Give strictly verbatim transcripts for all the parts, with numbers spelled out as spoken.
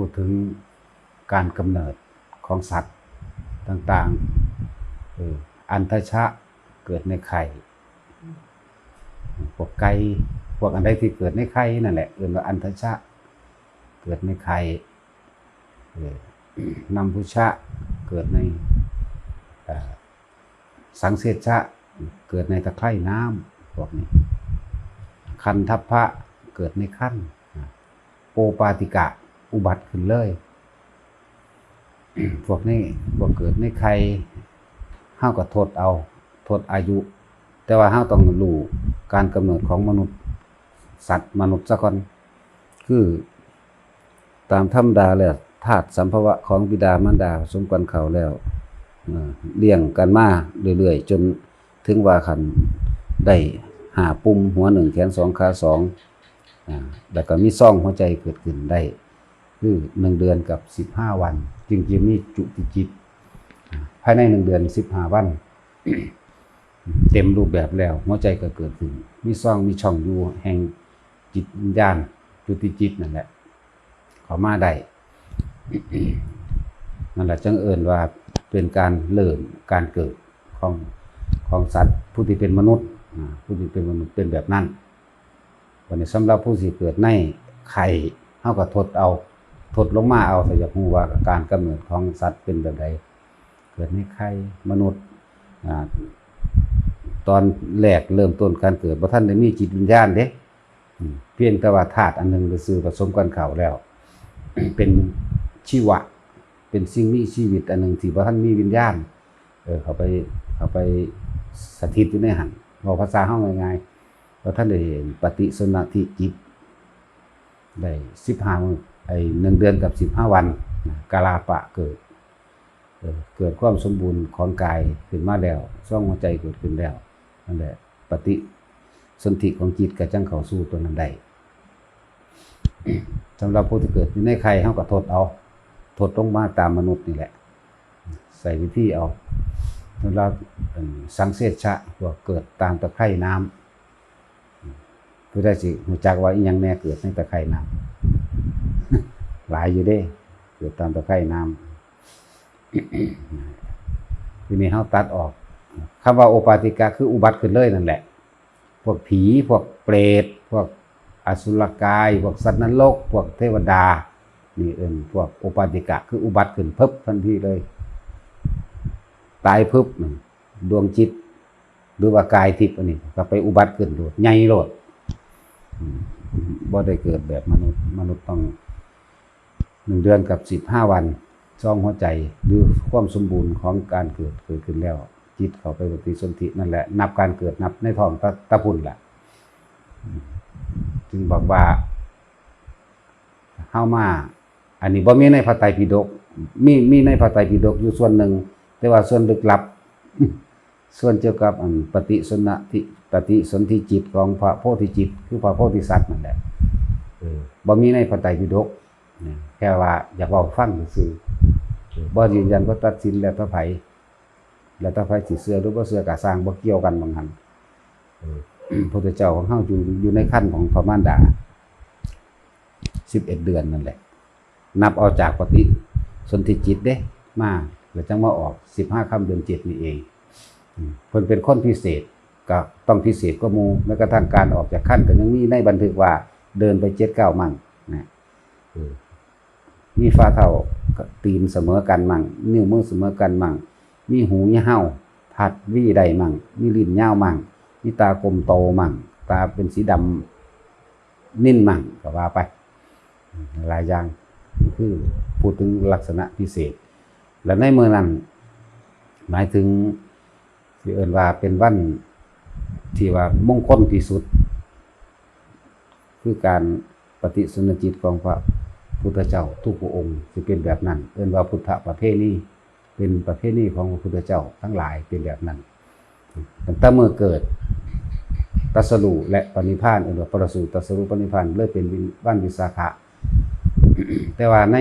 พูดถึงการกำเนิดของสัตว์ต่างๆ เออ อัณฑชะเกิดในไข่ พวกไก่ พวกอันใดที่เกิดในไข่นั่นแหละ เอิ้นว่าอัณฑชะ เกิดในไข่ เออ นัมพุชะ เกิดใน เอ่อ สังเสชะ เกิดในตะไคร่น้ำ พวกนี้ คันทัพพะ เกิดในครรภ์ โอปาติกะ อุบัติขึ้นเลย พวกนี้ พวกเกิดในไข่ เฮาก็ทดเอา ทดอายุ แต่ว่าเฮาต้องรู้การกำเนิดของมนุษย์ สัตว์มนุษย์ซะก่อน คือ ตามธรรมดาแล้ว ธาตุสัมภวะของบิดามารดาผสมกันเข้าแล้ว เอ่อ เลี้ยงกันมาเรื่อยๆ จนถึงว่าคันได้ห้าปุ่ม หัวหนึ่ง แขนสอง ขาสอง อ่า แล้วก็มีซองหัวใจเกิดขึ้นได้ คือหนึ่งเดือนกับสิบห้าวัน จึงจะมีจุติจิต อ่า ภายในหนึ่งเดือนสิบห้าวัน เต็มรูปแบบแล้ว หัวใจก็เกิดขึ้น มีซอง มีช่องอยู่แห่งจิตวิญญาณ จุติจิตนั่นแหละ เข้ามาได้ นั่นแหละจังเอิ้นว่าเป็นการเริ่มการเกิดของ ของสัตว์ผู้ที่เป็นมนุษย์ อ่า ผู้ที่เป็นมนุษย์เป็นแบบนั้น วันนี้สำหรับผู้ที่เกิดในไข่ เฮาก็ทดเอา ทดลงมาเอา ถ้าอยากรู้ว่าการกำเนิดของสัตว์เป็นแบบใด เกิดในไข่มนุษย์ อ่า ตอนแรกเริ่มต้นการเกิด บ่ทันได้มีจิตวิญญาณเด้ อืม เพียงแต่ว่าธาตุอันหนึ่งซื่อๆ ผสมกันเข้าแล้ว เป็นชีวะ เป็นสิ่งมีชีวิตอันหนึ่งที่บ่ทันมีวิญญาณ เออ เข้าไป เข้าไปสถิตอยู่ในหั่น เว้าภาษาเฮาง่ายๆ บ่ทันได้ปฏิสนธิจิต ได้สิบห้ามื้อ ไอ้ หนึ่งเดือนกับสิบห้าวันนะ กาลาปะเกิด เออ เกิดความสมบูรณ์ของกายขึ้นมาแล้ว ซองหัวใจเกิดขึ้นแล้ว นั่นแหละ ปฏิสนธิของจิตก็จั่งเข้าสู่ตัวนั้นได้ สำหรับผู้ที่เกิดอยู่ในไข่ เฮาก็ทดเอา ทดลงมาตามมนุษย์นี่แหละ ใส่วิธีเอา สำหรับ เอิ่ม สังเสชะ พวกเกิดตามตะไคร่น้ำ ผู้ใดสิรู้จักว่าอีหยังแน่เกิดในตะไคร่น้ำ หลายอยู่เด้ เกิดตามตะไคร่น้ำ ทีนี้เฮาตัดออก คำว่าโอปาติกะคืออุบัติขึ้นเลยนั่นแหละ พวกผี พวกเปรต พวกอสุรกาย พวกสัตว์นรก พวกเทวดา นี่เอิ้นพวกโอปาติกะ คืออุบัติขึ้นพึบทันทีเลย ตายพึบนี่ ดวงจิต หรือว่ากายทิพย์อันนี้ก็ไปอุบัติขึ้นโลด ใหญ่โลด อืม บ่ได้เกิดแบบมนุษย์ มนุษย์ต้องหนึ่งเดือนกับสิบห้าวัน ซองหัวใจ หรือความสมบูรณ์ของการเกิดเกิดขึ้นแล้ว จิตเข้าไปปฏิสนธินั่นแหละ นับการเกิดนับในท้องตะ ตะพุ้นล่ะ อืม จึงบอกว่า เฮามา อันนี้บ่มีในพระไตรปิฎก มี มีในพระไตรปิฎกอยู่ส่วนหนึ่ง แต่ว่าส่วนลึกลับ ส่วนเกี่ยวกับอันปฏิสนธิ ปฏิสนธิจิตของพระโพธิจิต คือพระโพธิสัตว์นั่นแหละ เออ บ่มีในพระไตรปิฎก นะ แค่ว่าอยากเว้าฟังซื่อๆ เออ บ่ยืนยัน บ่ตัดสิน แล้วแต่ไผ แล้วแต่ไผสิเชื่อหรือบ่เชื่อก็ซ่าง บ่เกี่ยวกันหม่องหั่น เออ พระพุทธเจ้าของเฮาอยู่ อยู่ในครรภ์ของพระมารดา สิบเอ็ดเดือนนั่นแหละ นับเอาจากปฏิสนธิจิตเด้ มา แล้วจั่งมาออกสิบห้าค่ำเดือนเจ็ดนี่เอง อืม เพิ่นเป็นคนพิเศษ ก็ต้องพิเศษกว่าหมู่ แม้กระทั่งการออกจากครรภ์ก็ยังมีในบันทึกว่าเดินไปเจ็ดก้าวมั่งนะ เออ มีฝ่าเท้าตีนเสมอกันมั่ง นิ้วมือเสมอกันมั่ง มีหูยาว พัดวีได้มั่ง มีลิ้นยาวมั่ง มีตากลมโตมั่ง ตาเป็นสีดำนิลมั่ง ก็ว่าไป หลายอย่าง คือพูดถึงลักษณะพิเศษ และในมื้อนั้น หมายถึง ที่เอิ้นว่าเป็นวันที่ว่ามงคลที่สุด คือการปฏิสนธิจิตของพระพุทธเจ้าทุกพระองค์ สิเป็นแบบนั้น เอิ้นว่าพุทธประเพณี เป็นประเพณีของพระพุทธเจ้าทั้งหลายเป็นแบบนั้น ตั้งแต่มื้อเกิด ตรัสรู้และปรินิพพาน เอิ้นว่าประสูติ ตรัสรู้ ปรินิพพาน เลยเป็นวันวิสาขะ แต่ว่าใน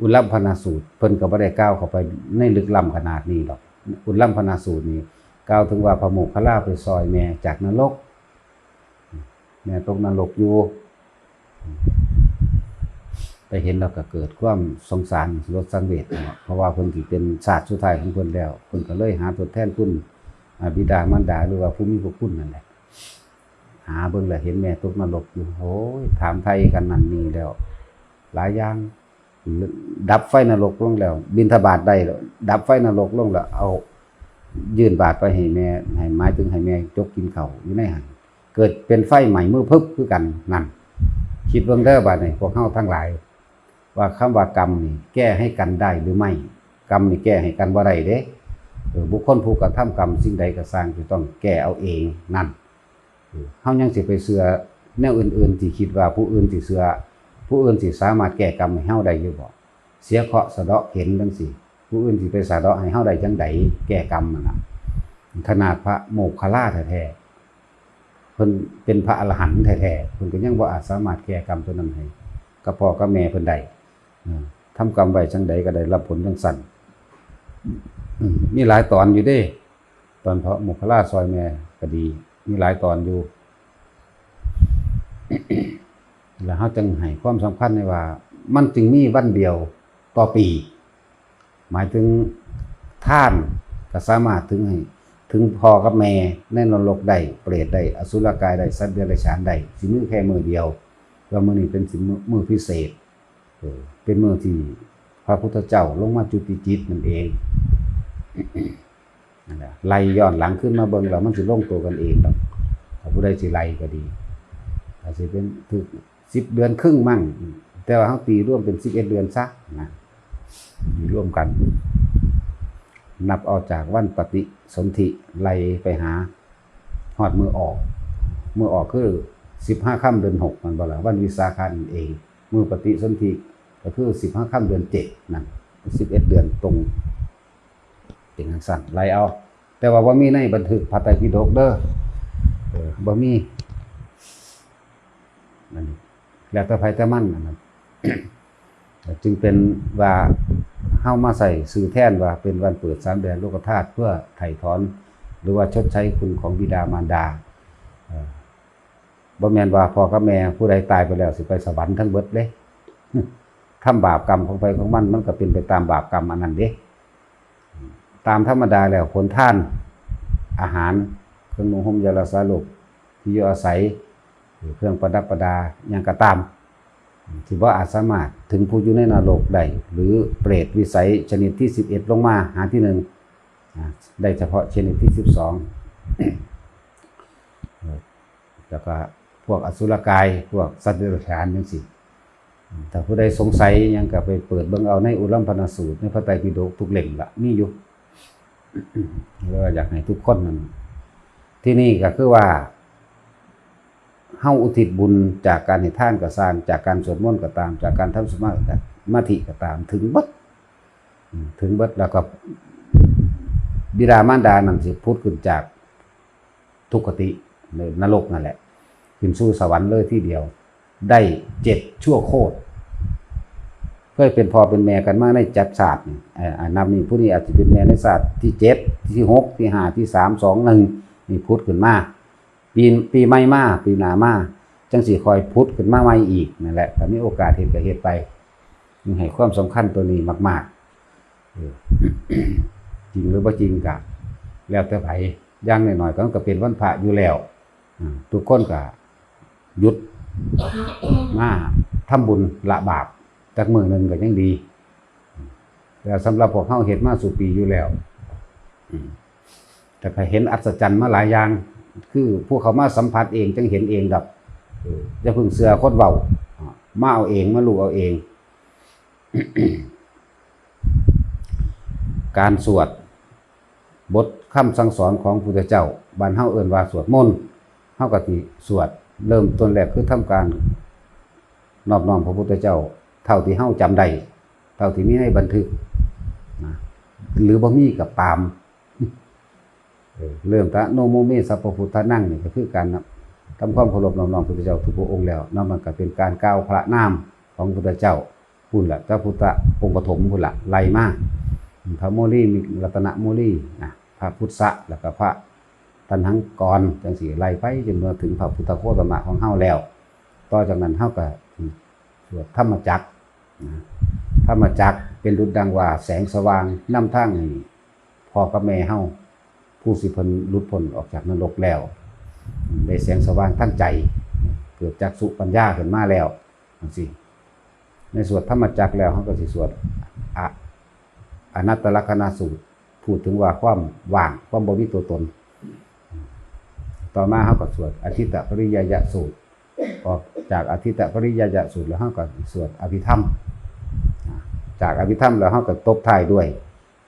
อุลัมพนาสูตร เพิ่นก็บ่ได้กล่าวเข้าไปในลึกล้ำขนาดนี้ดอก อุลัมพนาสูตรนี่กล่าวถึงว่าพระโมคคัลลาไปซอยแม่จากนรก แม่ตกนรกอยู่ ไปเห็นแล้วก็เกิดความสงสารสลดสังเวชเนาะ เพราะว่าเพิ่นสิเป็นชาติสุดท้ายของเพิ่นแล้ว เพิ่นก็เลยหาทดแทนคุณ อ่า บิดามารดา หรือว่าผู้มีพระคุณนั่นแหละ หาเบิ่งแล้วเห็นแม่ตกนรกอยู่ โอ้ย ถามไถ่กันนั่นนี่แล้ว หลายอย่าง ดับไฟนรกลงแล้ว บิณฑบาตได้แล้ว ดับไฟนรกลงแล้ว เอา ยื่นบาตรไปให้แม่ ให้ หมายถึงให้แม่จกกินข้าวอยู่ในหั้น เกิดเป็นไฟไหม้มือพึบคือกัน นั่น คิดเบิ่งเด้อบาดนี้ พวกเฮาทั้งหลาย ว่าคำว่ากรรมนี่แก้ให้กันได้หรือไม่ กรรมนี่แก้ให้กันบ่ได้เด้ เออ บุคคลผู้กระทำกรรมสิ่งใดก็ซ่าง จะต้องแก้เอาเอง นั่น เออ เฮายังสิไปเชื่อแนวอื่นๆ ที่คิดว่าผู้อื่นสิเชื่อ ผู้อื่นสิสามารถแก้กรรมให้เฮาได้อยู่บ่ เสียเคราะห์สะเดาะเข็ญจั่งซี้ ผู้อื่นสิไปสะเดาะให้เฮาได้จั่งใด แก้กรรมนั่นน่ะ ขนาดพระโมคคัลลาแท้ๆ เพิ่นเป็นพระอรหันต์แท้ๆ เพิ่นก็ยังบ่อาจสามารถแก้กรรมตัวนั้นให้กับพ่อกับแม่เพิ่นได้ เออ ทำกรรมไว้จั่งใดก็ได้รับผลจั่งซั้น อืม มีหลายตอนอยู่เด้ ตอนพระโมคคัลลาซอยแม่ก็ดี มีหลายตอนอยู่ แล้วเฮาจึงให้ความสำคัญในว่า มันจึงมีวันเดียวต่อปี หมายถึงทานก็สามารถถึงให้ ถึงพ่อกับแม่ในนรกได้ เปรตได้ อสุรกายได้ สัตว์เดรัจฉานได้ สิมีแค่มื้อเดียว ว่ามื้อนี้เป็นสิมื้อ มื้อพิเศษ เออ เป็นมื้อที่พระพุทธเจ้าลงมาจุติจิตนั่นเอง นั่นแหละ ไล่ย้อนหลังขึ้นมาเบิ่งแล้วมันสิลงตัวกันเองดอก ถ้าผู้ใดสิไล่ก็ดี อาจสิเป็นถึงสิบเดือนครึ่งมั้ง แต่ว่าเฮาตีรวมเป็นสิบเอ็ดเดือนซะนะ ตีรวมกัน นับเอาจากวันปฏิสนธิไล่ไปหาฮอดมื้อออก มื้อออกคือสิบห้าค่ำเดือนหก แม่นบ่ล่ะ วันวิสาขะนั่นเอง มื้อปฏิสนธิก็คือสิบห้าค่ำเดือนเจ็ดนั่น สิบเอ็ดเดือนตรง เป็นจั่งซั้น ไล่เอา แต่ว่าบ่มีในบันทึกพระไตรปิฎกเด้อ เออ บ่มี นั่น แล้วแต่ไผแต่มันนั่นน่ะ จึงเป็นว่าเฮามาใส่ชื่อแทนว่าเป็นวันเปิดสามแดนโลกธาตุ เพื่อไถ่ถอน หรือว่าชดใช้คุณของบิดามารดา เอ่อ บ่แม่นว่าพ่อกับแม่ผู้ใดตายไปแล้วสิไปสวรรค์ทั้งเบิดเด้ ทำบาปกรรมของไผของมัน มันก็เป็นไปตามบาปกรรมอันนั้นเด้ ตามธรรมดาแล้ว ขนทาน อาหาร เครื่องนุ่งห่มยารักษาโรค ที่อยู่อาศัย เครื่องประดับประดา หยังก็ตาม ที่บ่อาจสามารถถึงผู้อยู่ในนรกได้ หรือเปรตวิสัยชนิดที่สิบเอ็ดลงมาหาที่หนึ่ง อ่า ได้เฉพาะชนิดที่สิบสอง แล้วก็พวกอสุรกาย พวกสัตว์เดรัจฉานจั่งซี้ ถ้าผู้ใดสงสัยหยังก็ไปเปิดเบิ่งเอาในอุลัมพนสูตร ในพระไตรปิฎกทุกเล่มละ มีอยู่ แล้วอยากให้ทุกคนนั่น ที่นี่ก็คือว่า เฮาอุทิศบุญจากการให้ทานก็ซ่าง จากการสวดมนต์ก็ตาม จากการทำสมาธิก็ตาม ถึงเบิด อืม ถึงเบิดแล้วก็ บิดามารดานั่นสิผุดขึ้นจากทุกขติ ในนรกนั่นแหละ ขึ้นสู่สวรรค์เลยทีเดียว ได้เจ็ดชั่วโคตร เคยเป็นพ่อเป็นแม่กันมาในจักรชาตินี่ เอ่อ อ่า นับนี่ผู้นี้อาจจะเป็นแม่ในชาติที่เจ็ด ที่หก ที่ห้า ที่สาม สอง หนึ่ง นี่ผุดขึ้นมา ปี ปีใหม่มา ปีหน้ามา จั่งสิค่อยผุดขึ้นมาใหม่อีกนั่นแหละ ถ้ามีโอกาสเฮ็ดก็เฮ็ดไป ยังให้ความสำคัญตัวนี้มากๆ เออ จริงหรือบ่จริงก็แล้วแต่ไผ อย่างน้อยๆก็มันก็เป็นวันพระอยู่แล้ว อ่า ทุกคนก็หยุดมาทำบุญละบาปจักมื้อหนึ่งก็ยังดี แต่สำหรับพวกเฮาเฮ็ดมาสู่ปีอยู่แล้ว อืม แต่ก็เห็นอัศจรรย์มาหลายอย่าง คือผู้เขามาสัมผัสเองจั่งเห็นเองดอก เออ อย่าเพิ่งเชื่อคนเว้า อ่า มาเอาเอง มารู้เอาเอง การสวดบทคำสั่งสอนของพุทธเจ้า บ้านเฮาเอิ้นว่าสวดมนต์ เฮาก็สิสวด เริ่มต้นแรกคือทำการนอบน้อมพระพุทธเจ้า เท่าที่เฮาจำได้ เท่าที่มีในบันทึกนะ หรือบ่มีก็ตาม เออ เริ่มตะโนโมเมสัพพพุทธานังนี่ก็คือการทำความเคารพนอบน้อมพุทธเจ้าทุกพระองค์แล้ว นอกนั้นก็เป็นการกล่าวพระนามของพุทธเจ้า พุ้นล่ะ พระพุทธองค์ปฐมพุ้นล่ะ ไล่มา พระโมลี มีรัตนโมลี นะ พระพุทธะ แล้วก็พระตัณหังกร จั่งซี้ไล่ไปจนมาถึงพระพุทธโคตมะของเฮาแล้ว ต่อจากนั้นเฮาก็สวดธรรมจักร ธรรมจักรเป็นดุจดังว่าแสงสว่างนำทางให้พ่อกับแม่เฮา ผู้สิเพิ่นหลุดพ้นออกจากนรกแล้ว ได้แสงสว่างทางใจ เกิดจักษุปัญญาขึ้นมาแล้วจังซี้ ในสวดธรรมจักรแล้วเฮาก็สิสวดอะ อนัตตลักษณสูตร พูดถึงว่าความว่าง ความบ่มีตัวตน ต่อมาเฮาก็สวดอทิตตปริยายสูตร ออกจากอทิตตปริยายสูตรแล้วเฮาก็สวดอภิธรรม จากอภิธรรมแล้วเฮาก็ตบท้ายด้วย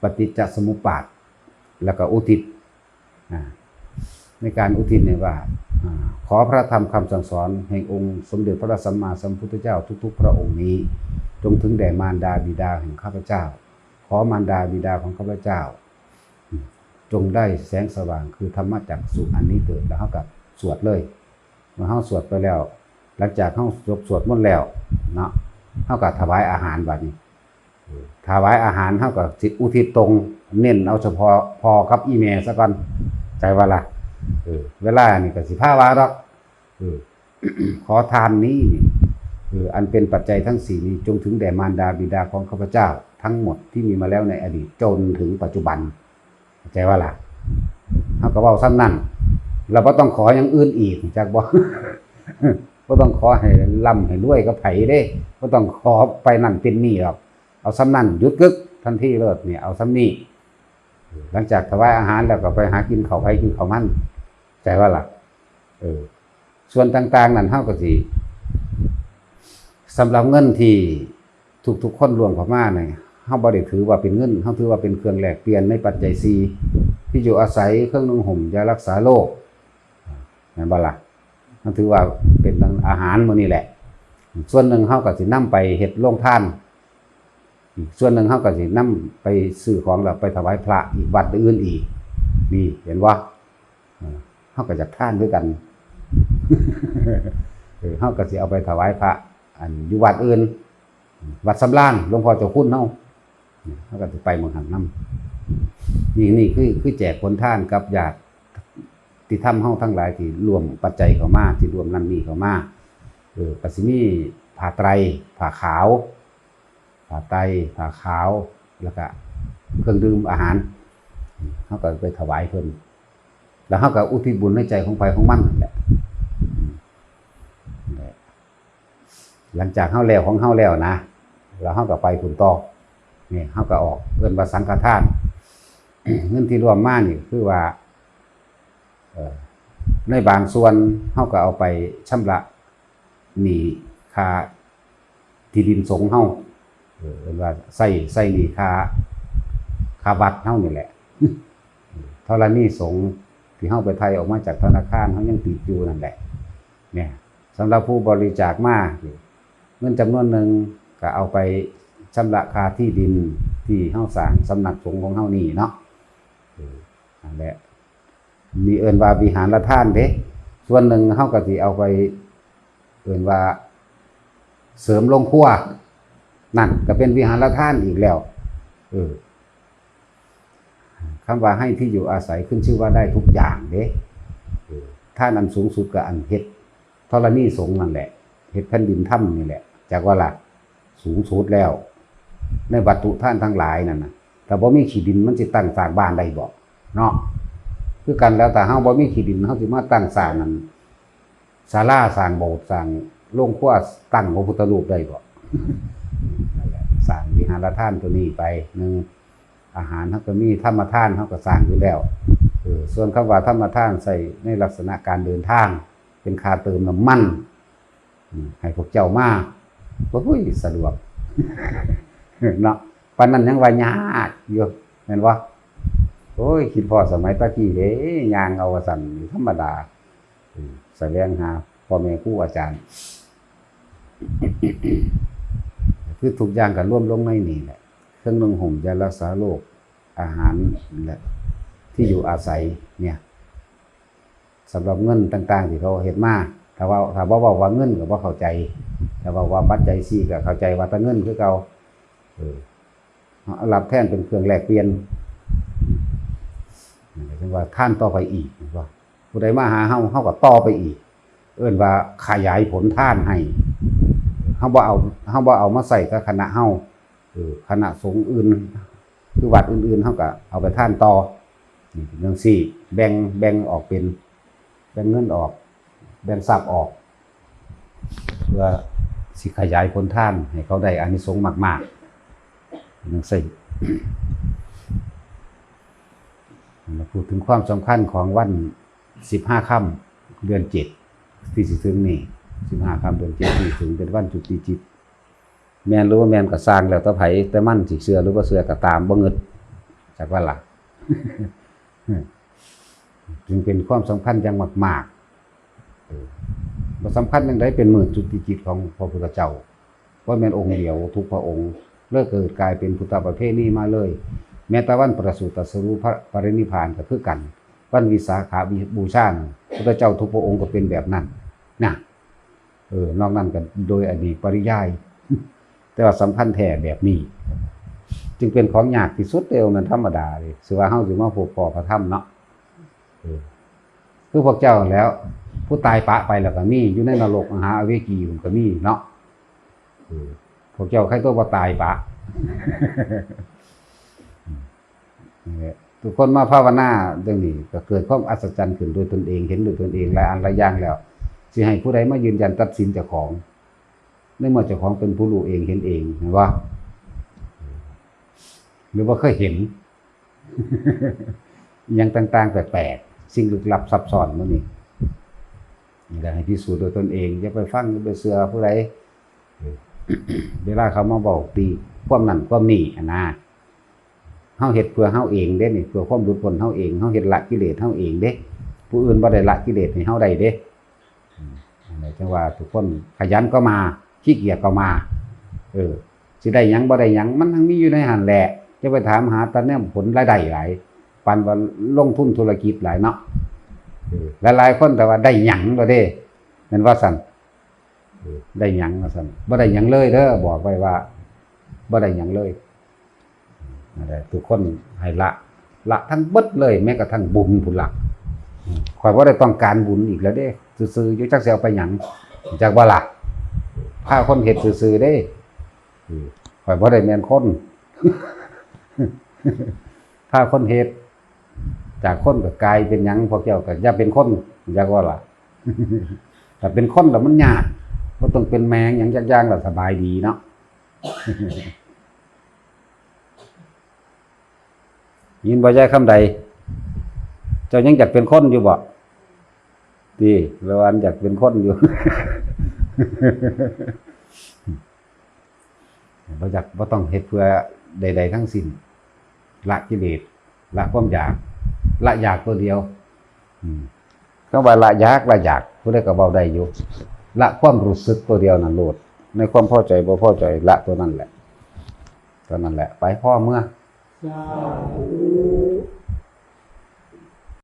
ปฏิจจสมุปบาท แล้วก็อุทิศ ในการอุทิศเนี่ยว่า ขอพระธรรมคำสั่งสอนแห่งองค์สมเด็จพระสัมมาสัมพุทธเจ้าทุกๆพระองค์นี้ จงถึงแด่มารดาบิดาแห่งข้าพเจ้า ขอมารดาบิดาของข้าพเจ้า จงได้แสงสว่างคือธรรมจักสุอันนี้เถิด แล้วเฮาก็สวดเลย เมื่อเฮาสวดไปแล้ว หลังจากเฮาจบสวดมนต์แล้วเนาะ เฮาก็ถวายอาหารบัดนี้ เออ ถวายอาหารเฮาก็สิอุทิศตรง เน้นเอาเฉพาะพ่อกับอีแม่ซะก่อน ใจว่าล่ะ เออ เวลานี่ก็สิพาว่าดอก เออ ขอทานนี้นี่ เออ อันเป็นปัจจัยทั้งสี่นี้ จงถึงแด่มารดาบิดาของข้าพเจ้า ทั้งหมดที่มีมาแล้วในอดีตจนถึงปัจจุบัน เข้าใจว่าล่ะ เฮาก็เว้าส่ำนั้น เราบ่ต้องขออย่างอื่นอีก จักบ่ บ่ต้องขอให้ร่ำให้รวยกับไผเด้ บ่ต้องขอไปนั่นเป็นนี่หรอก เอาส่ำนั้น หยุดกึกทันทีเลย เนี่ย เอาส่ำนี้ หลังจากถวายอาหารแล้วก็ไปหากินข้าวไผกินข้าวมัน ใจว่าล่ะ เออ ส่วนต่างๆนั่นเฮาก็สิ สำหรับเงินที่ทุกๆคนรวมเข้ามาเนี่ย เฮาบ่ได้ถือว่าเป็นเงิน เฮาถือว่าเป็นเครื่องแลกเปลี่ยนในปัจจัยสี่ ที่อยู่อาศัย เครื่องนุ่งห่ม ยารักษาโรค แม่นบ่ล่ะ เฮาถือว่าเป็นอาหารมื้อนี้แหละ ส่วนหนึ่งเฮาก็สินำไปเฮ็ดโรงทาน อีกส่วนหนึ่งเฮาก็สินำไปซื้อของแล้วไปถวายพระอีกวัดอื่นอีก นี่ เห็นบ่ เออ เฮาก็อยากทานคือกัน เออ เฮาก็สิเอาไปถวายพระ อันอยู่วัดอื่น วัดสำราญ หลวงพ่อเจ้าคุณเฮา เฮาก็สิไปหม่องหั้นนำ นี่ นี่คือ คือแจกผลทานกับญาติธรรมเฮาทั้งหลายที่ร่วมปัจจัยเข้ามา ที่ร่วมนั่นนี่เข้ามา เออ ก็สิมีผ้าไตร ผ้าขาว ผ้าไตร ผ้าขาว แล้วก็เครื่องดื่มอาหาร เฮาก็ไปถวายเพิ่น แล้วเฮาก็อุทิศบุญในใจของไผของมันนั่นแหละ หลังจากเฮาแล้วของเฮาแล้วนะ แล้วเฮาก็ไปพุ้นต่อ นี่ เฮาก็ออก เอิ้นว่าสังฆทาน เงินที่รวมมานี่คือว่า เอ่อ ในบางส่วนเฮาก็เอาไปชำระหนี้ค่าที่ดินสงฆ์เฮา เออ เอิ้นว่าใช้ ใช้หนี้ค่า ค่าวัดเฮานี่แหละ ธรณีสงฆ์ที่เฮาไปไถ่ออกมาจากธนาคาร เฮายังติดอยู่นั่นแหละ เนี่ย สำหรับผู้บริจาคมา เงินจำนวนหนึ่งก็เอาไปชำระค่าที่ดินที่เฮาสร้างสำนักสงฆ์ของเฮานี่เนาะ เออ นั่นแหละ นี่เอิ้นว่าวิหารทานเด้ ส่วนหนึ่งเฮาก็สิเอาไป เอิ้นว่าเสริมโรงครัว นั่นก็เป็นวิหารทานอีกแล้ว เออ คำว่าให้ที่อยู่อาศัยขึ้นชื่อว่าได้ทุกอย่างเด้ เออ ทานอันสูงสุดก็อันเฮ็ดธรณีสงฆ์นั่นแหละ เฮ็ดแผ่นดินธรรมนี่แหละ จักว่าล่ะ สูงสุดแล้ว ในวัตถุทานทั้งหลายนั่นน่ะ ถ้าบ่มีขี้ดินมันสิตั้งสร้างบ้านได้บ่ เนาะ คือกันแล้ว ถ้าเฮาบ่มีขี้ดิน เฮาสิมาตั้งสร้างนั่น ศาลา สร้างโบสถ์ สร้างโรงครัว ตั้งพระพุทธรูปได้บ่ นั่นแหละ สร้างวิหารทานตัวนี้ไป หนึ่ง อาหารเฮาก็มี ธรรมทานเฮาก็สร้างอยู่แล้ว เออ ส่วนคำว่าธรรมทานใช้ในลักษณะการเดินทาง เป็นค่าเติมน้ำมัน อืม ให้พวกเจ้ามา โอ้ย สะดวก เนาะ ปานนั้นยังว่ายากอยู่ แม่นบ่ โอ้ย คิดพ้อสมัยตะกี้เด้ ย่างเอาว่าซั่น ธรรมดา อืม แสวงหาพ่อแม่ครูอาจารย์ คือทุกอย่างก็รวมลงในนี่แหละ เครื่องนุ่งห่ม ยารักษาโรค อาหาร และที่อยู่อาศัยเนี่ย สำหรับเงินต่างๆที่เขาเฮ็ดมา ถ้าว่า ถ้าบ่เว้าว่าเงินก็บ่เข้าใจ ถ้าเว้าว่าปัจจัยสี่ก็เข้าใจว่าแต่เงินคือเก่า เออ เอารับแทนเป็นเครื่องแลกเปลี่ยน นั่นก็จั่งว่าทานต่อไปอีก ว่าผู้ใดมาหาเฮา เฮาก็ต่อไปอีก เอิ้นว่าขยายผลทานให้ เฮาบ่เอา เฮาบ่เอามาใส่กับคณะเฮา เออ คณะสงฆ์อื่น คือวัดอื่นๆ เฮาก็เอาไปทานต่อ นี่เป็นจั่งซี้ แบ่ง แบ่งออกเป็น แบ่งเงินออก แบ่งทรัพย์ออก เพื่อสิขยายผลทานให้เขาได้อานิสงส์มากๆ เป็นจั่งซี้ มาพูดถึงความสำคัญของวันสิบห้าค่ำเดือนเจ็ดที่สิถึงนี่ สิบห้าค่ำเดือนเจ็ดที่สิถึงเป็นวันจุติจิต แม่นหรือบ่แม่นก็ซ่างแล้วแต่ไผแต่มัน สิเชื่อหรือบ่เชื่อก็ตาม บ่งึด จักว่าล่ะ จึงเป็นความสำคัญอย่างมากๆ เออ บ่สำคัญจั่งใด เป็นมื้อจุติจิตของพระพุทธเจ้า บ่แม่นองค์เดียวทุกพระองค์ เลยเกิดกลายเป็นพุทธประเพณีมาเลย แม้แต่วันประสูติตรัสรู้พระปรินิพพานก็คือกัน วันวิสาขบูชาน่ะ พุทธเจ้าทุกพระองค์ก็เป็นแบบนั้นนะ เออ นอกนั้นก็โดยอเนกปริยาย แต่ว่าสำคัญแท้แบบนี้ จึงเป็นของยากที่สุดเลย มันธรรมดาเลย สิว่าเฮาสิมาพบพ้อพระธรรมเนาะ เออ คือพวกเจ้าแล้ว ผู้ตายปะไปแล้วก็มี อยู่ในนรกมหาอเวจีมันก็มีเนาะ เออ พวกเจ้าใครตัวบ่ตายปะ นี่แหละ ทุกคนมาภาวนาเรื่องนี้ก็เกิดความอัศจรรย์ขึ้นโดยตนเอง เห็นโดยตนเองหลายอันหลายอย่างแล้ว สิให้ผู้ใดมายืนยันตัดสินเจ้าของ ในเมื่อเจ้าของเป็นผู้รู้เองเห็นเอง เห็นบ่ หรือว่าเคยเห็น อิหยังต่างๆ แปลกๆ สิ่งลึกลับซับซ้อนหมู่นี้ นี่แหละให้พิสูจน์โดยตนเอง อย่าไปฟัง อย่าไปเชื่อผู้ใด เวลาเขามาบอกตีความนั่นความนี่หั้นนะ เฮาเฮ็ดเพื่อเฮาเองเด้นี่ เพื่อความหลุดพ้นเฮาเอง เฮาเฮ็ดละกิเลสเฮาเองเด้ ผู้อื่นบ่ได้ละกิเลสให้เฮาได้เด้ อืม อันนี้จั่งว่าทุกคนขยันก็มา ขี้เกียจก็มา เออ สิได้หยังบ่ได้หยัง มันทั้งมีอยู่ในหั่นแหละ จะไปถามหาแต่แนวผลรายได้หลาย ปานว่าลงทุนธุรกิจหลายเนาะ เออ หลายๆคนแต่ว่าได้หยังก็เด้ แม่นว่าซั่น เออ ได้หยังว่าซั่น บ่ได้หยังเลยเด้อ บอกไว้ว่า บ่ได้หยังเลย นั่นแหละ ทุกคนให้ละ ละทั้งเบิดเลย แม้กระทั่งบุญพุ้นละ อืม ข้อยบ่ได้ต้องการบุญอีกแล้วเด้ ซื่อๆ อยู่ จักสิเอาไปหยัง จักว่าล่ะ พาคนเฮ็ดซื่อๆ เด้ อืม ข้อยบ่ได้แม่นคน พาคนเฮ็ด จากคนก็กลายเป็นหยัง พวกเจ้าก็อย่าเป็นคน จักว่าล่ะ ถ้าเป็นคนแล้วมันยาก บ่ต้องเป็นแมงหยังจักอย่างแล้วสบายดีเนาะ ยินบ่ยายคำใด เจ้ายังอยากเป็นคนอยู่บ่ ติ ละวันอยากเป็นคนอยู่ บ่อยาก บ่ต้องเฮ็ดเพื่อใดๆทั้งสิ้น ละกิเลส ละความอยาก ละอยากตัวเดียว อืม คำว่าละอยาก ละอยาก ผู้ใดก็เว้าได้อยู่ ละความรู้สึกตัวเดียวนั่นโลด ในความพอใจบ่พอใจ ละตัวนั้นแหละ ตัวนั้นแหละ ไป พ้อเมือ สาธุ